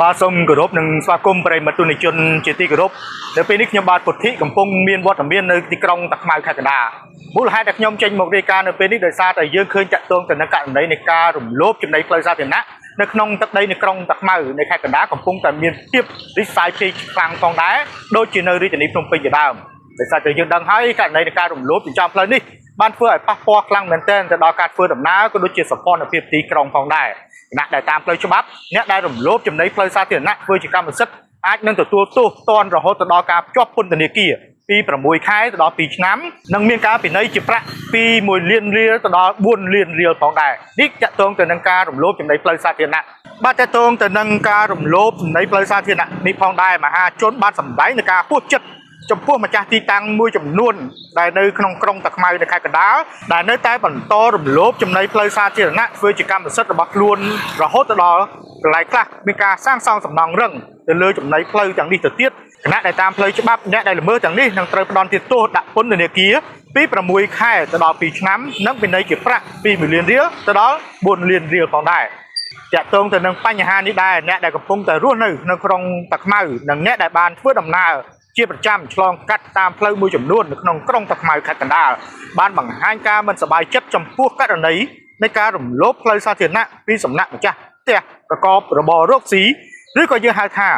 បាទសូមគោរពនិងស្វាគមន៍ប្រិយមិត្តទស្សនិកជនជាទីគោរពនៅពេលនេះខ្ញុំបាទពុទ្ធិកំពុងមានវត្តមាននៅទីក្រុងតាខ្មៅខេត្តកណ្ដាលមូលហេតុដែលខ្ញុំចេញមករាយការណ៍នៅពេលនេះដោយសារតែយើងឃើញតាក់ទងទៅនឹងករណីនៃការរំលោភចំណីផ្លូវសាធារណៈនៅក្នុងទឹកដីនៅក្រុងតាខ្មៅនៃខេត្តកណ្ដាលកំពុងតែមានភាពរិះសាយភាយខ្លាំងផងដែរដូចជានៅរាជធានីភ្នំពេញជាដើមដោយសារតែយើងដឹងហើយករណីនៃការរំលោភចិញ្ចើមផ្លូវនេះបានធ្វើឲ្យប៉ះពាល់ខ្លាំងមែនទែនទៅដល់ការធ្វើដំណើរក៏ដូចជាសោភ័ណភាពទីក្រុងផងដែរ ខណៈដែលតាមផ្លូវច្បាប់អ្នកដែលរំលោភចំណីផ្លូវសាធារណៈធ្វើជាកម្មសិទ្ធិអាចនឹងទទួលទោសទណ្ឌរហូតទៅដល់ការជាប់ពន្ធនាគារពី6ខែទៅដល់2ឆ្នាំនិងមានការពិន័យជាប្រាក់ពី1លានរៀលទៅដល់4លានរៀលផងដែរនេះតាក់ទងទៅនឹងការរំលោភចំណីផ្លូវសាធារណៈបាទតាក់ទងទៅនឹងការរំលោភចំណីផ្លូវសាធារណៈនេះផងដែរមហាជនបានសម្ដែងในការហួសចិត្ត ចំពោះម្ចាស់ទីតាំងមួយចំនួនដែលនៅក្នុងក្រុងតាខ្មៅនៅខេត្តកណ្ដាលដែលនៅតែបន្តរំលោភចំណីផ្លូវសាធារណៈធ្វើជាកម្មសិទ្ធិរបស់ខ្លួនរហូតទៅដល់កន្លែងខ្លះមានការសាងសង់សំណង់រឹងទៅលើចំណីផ្លូវទាំងនេះទៅទៀតខណៈដែលតាមផ្លូវច្បាប់អ្នកដែលល្មើសទាំងនេះនឹងត្រូវផ្ដន្ទាទោសដាក់ពន្ធនាគារពី6ខែទៅដល់2ឆ្នាំនិងពិន័យជាប្រាក់ពី1លានរៀលទៅដល់4លានរៀលផងដែរ តាក់ទងទៅនឹងបញ្ហានេះដែរអ្នកដែលកំពុងតែរស់នៅក្នុងក្រុងតាខ្មៅនិងអ្នកដែលបានធ្វើដំណើរជាប្រចាំឆ្លងកាត់តាមផ្លូវមួយចំនួននៅក្នុងក្រុងតាខ្មៅខេត្តកណ្ដាលបានបង្ហាញការមិនសប្បាយចិត្តចំពោះករណីនៃការរំលោភផ្លូវសាធារណៈពីសំណាក់ម្ចាស់ផ្ទះប្រកបរបររកស៊ីឬក៏យើងហៅថា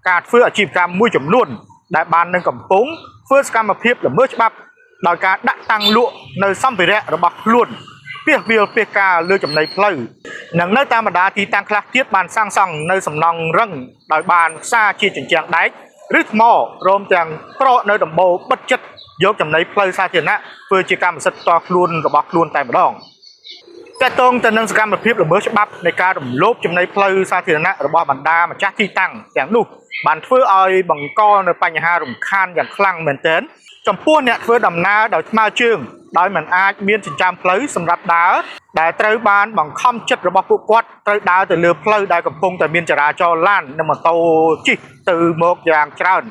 ការធ្វើអាជីវកម្មមួយចំនួនដែលបាននឹងកំពុងធ្វើសកម្មភាពល្មើសច្បាប់ដោយការដាក់តាំងលក់នៅសម្ភារៈរបស់ខ្លួន ពាសវាលពាសកាលលើចំណីផ្លូវនិងនៅតាមបណ្ដាទីតាំងខ្លះទៀតបានសាងសង់នៅសំណង់រឹងដោយបានផ្សារជាជញ្ជាំងដែកឬថ្មព្រមទាំងប្រកនៅដំបូលបិទជិតយកចំណីផ្លូវសាធារណៈធ្វើជាកម្មសិទ្ធិផ្ទាល់ខ្លួនរបស់ខ្លួនតែម្ដងតកតងទៅនឹងសកម្មភាពល្មើសច្បាប់នៃការរំលោភចំណីផ្លូវសាធារណៈរបស់បណ្ដាម្ចាស់ទីតាំងទាំងនោះបានធ្វើឲ្យបង្កនៅបញ្ហារំខានយ៉ាងខ្លាំងមែនទែនចំពោះអ្នកធ្វើដំណើរដោយថ្មើរជើងដោយមិនអាចមានចិញ្ចើមផ្លូវសម្រាប់ដើរដែលត្រូវបានបង្ខំចិត្តរបស់ពួកគាត់ត្រូវដើរទៅលើផ្លូវដែលកំពុងតែមានចរាចរណ៍ឡាននិងម៉ូតូជិះទៅមកយ៉ាងច្រើន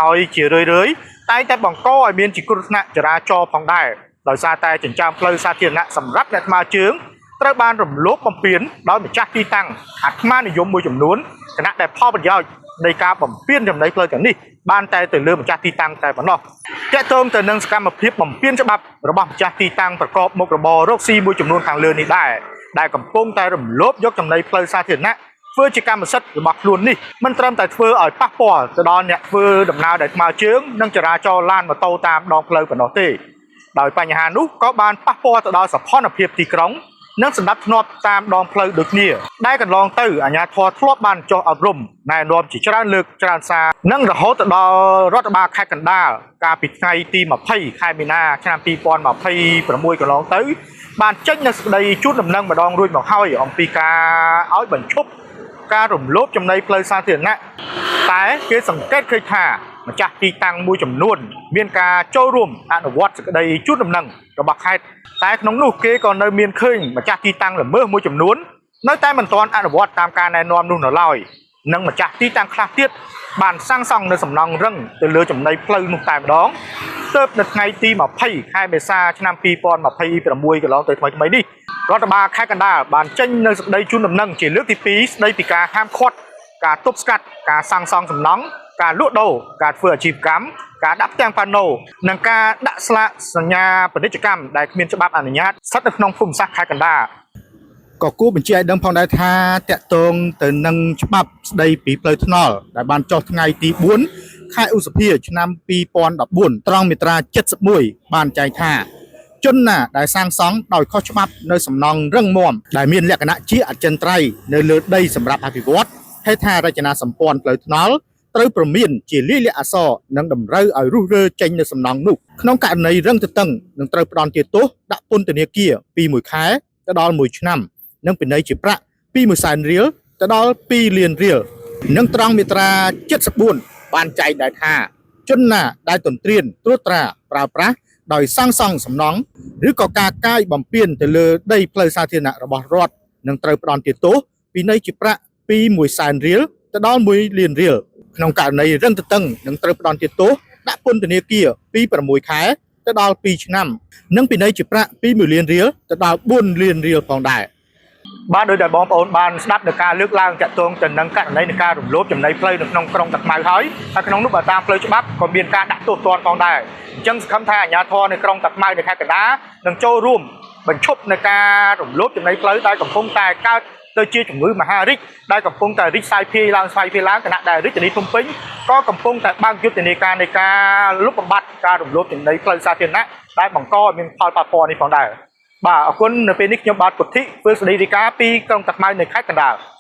ហើយជារឿយៗតែងតែបង្កឲ្យមានជាគ្រោះថ្នាក់ចរាចរណ៍ផងដែរដោយសារតែចិញ្ចើមផ្លូវសាធារណៈសម្រាប់អ្នកថ្មើរជើងត្រូវបានរំលោភបំពានដោយម្ចាស់ទីតាំងអាត្មានិយមមួយចំនួនខណៈដែលផលប្រយោជន៍នៃការបំពានចំណីផ្លូវទាំងនេះបានតែទៅលើម្ចាស់ទីតាំងតែប៉ុណ្ណោះ តាក់ទងទៅនឹងសកម្មភាពបំពានច្បាប់របស់ម្ចាស់ទីតាំងប្រកបមុខរបររកស៊ីមួយចំនួនខាងលើនេះដែរដែលកំពុងតែរំលោភយកចំណីផ្លូវសាធារណៈធ្វើជាកម្មសិទ្ធិរបស់ខ្លួននេះមិនត្រឹមតែធ្វើឲ្យប៉ះពាល់ទៅដល់អ្នកធ្វើដំណើរដោយថ្មើរជើងនិងចរាចរណ៍ឡានម៉ូតូតាមដងផ្លូវប៉ុណ្ណោះទេដោយបញ្ហានោះក៏បានប៉ះពាល់ទៅដល់សោភ័ណភាពទីក្រុងនិងសណ្ដាប់ធ្នាប់តាមដងផ្លូវដូចគ្នាដែលកន្លងទៅអាជ្ញាធរធ្លាប់បានចុះអប់រំណែនាំជាច្រើនលើកច្រើនសារនិងរហូតទៅដល់រដ្ឋបាលខេត្តកណ្ដាលកាលពីថ្ងៃទី20ខែមីនាឆ្នាំ2026កន្លងទៅបានចេញនូវសេចក្តីជូនដំណឹងម្ដងរួចមកហើយអំពីការឲ្យបញ្ឈប់ការរំលោភចំណីផ្លូវសាធារណៈតែគេសង្កេតឃើញថាម្ចាស់ទីតាំងមួយចំនួនមានការចូលរួមអនុវត្តសេចក្តីជូនដំណឹងរបស់ខេត្តតែក្នុងនោះគេក៏នៅមានឃើញម្ចាស់ទីតាំងល្មើសមួយចំនួននៅតែមិនទាន់អនុវត្តតាមការណែនាំនោះនៅឡើយនិងម្ចាស់ទីតាំងខ្លះទៀតបានសាងសង់នៅសំណង់រឹងទៅលើចំណីផ្លូវនោះតែម្ដងទើបនៅថ្ងៃទី20ខែមេសាឆ្នាំ2026កន្លងទៅថ្មីៗនេះរដ្ឋបាលខេត្តកណ្ដាលបានចេញនៅសេចក្តីជូនដំណឹងជាលើកទី2ស្តីពីការហាមឃាត់ការទប់ស្កាត់ការសាងសង់សំណង់ការលក់ដូរការធ្វើអាជីវកម្មការដាក់ផ្ទាំងប៉ាណូនិងការដាក់ស្លាកសញ្ញាពាណិជ្ជកម្មដែលគ្មានច្បាប់អនុញ្ញាតស្ថិតនៅក្នុងភូមិសាស្ត្រខេត្តកណ្ដាល ក៏គួរបញ្ជាក់ឲ្យដឹងផងដែរថាតាក់ទងទៅនឹងច្បាប់ស្តីពីផ្លូវថ្នល់ដែលបានចុះថ្ងៃទី4ខែឧសភាឆ្នាំ2014ត្រង់មាត្រា71បានចែងថាជនណាដែលសាងសង់ដោយខុសច្បាប់នៅសំណង់រឹងមាំដែលមានលក្ខណៈជាអចិន្ត្រៃយ៍នៅលើដីសម្រាប់អភិវឌ្ឍហេដ្ឋារចនាសម្ព័ន្ធផ្លូវថ្នល់ត្រូវព្រមានជាលាយលក្ខណ៍អក្សរនិងតម្រូវឲ្យរុះរើចេញនៅសំណង់នោះក្នុងករណីរឹងទទឹងនឹងត្រូវផ្ដន្ទាទោសដាក់ពន្ធនាគារពី1ខែទៅដល់1ឆ្នាំ និងពិន័យជាប្រាក់ពី1សែនរៀលទៅដល់2លានរៀលនិងត្រង់មាត្រា74បានចែងដែរថាជនណាដែលទន្ទ្រានត្រួតត្រាប្រើប្រាស់ដោយសាងសង់សំណង់ឬក៏ការកាយបំពានទៅលើដីផ្លូវសាធារណៈរបស់រដ្ឋនឹងត្រូវផ្ដន្ទាទោសពិន័យជាប្រាក់ពី1សែនរៀលទៅដល់1លានរៀលក្នុងករណីរឹងទទឹងនឹងត្រូវផ្ដន្ទាទោសដាក់ពន្ធនាគារពី6ខែទៅដល់2ឆ្នាំនិងពិន័យជាប្រាក់ពី1លានរៀលទៅដល់4លានរៀលផងដែរ។ បាទដោយដែលបងប្អូនបានស្ដាប់នៅការលើកឡើងតាក់ទងទៅនឹងករណីនៃការរំលោភចំណីផ្លូវនៅក្នុងក្រុងតាខ្មៅហើយហើយក្នុងនោះបើតាមផ្លូវច្បាប់ក៏មានការដាក់ទោសទណ្ឌផងដែរអញ្ចឹងសង្ឃឹមថាអាជ្ញាធរនៅក្រុងតាខ្មៅនៅខេត្តកណ្ដាលនឹងចូលរួមបញ្ឈប់នៅការរំលោភចំណីផ្លូវដែលកំពុងតែកើតទៅជាជំងឺមហារីកដែលកំពុងតែរីកសាយភាយឡើងសាយភាយឡើងខណៈដែលរាជធានីភ្នំពេញក៏កំពុងតែបើកយុទ្ធនាការនៃការលុបបំបាត់ការរំលោភចំណីផ្លូវសាធារណៈដែលបង្កឲ្យមានផលប៉ះពាល់នេះផងដែរ បាទអរគុណនៅពេលនេះខ្ញុំបាទពុទ្ធិធ្វើសេចក្តីរាយការណ៍ពីក្រុងតាខ្មៅនៅខេត្តកណ្ដាល។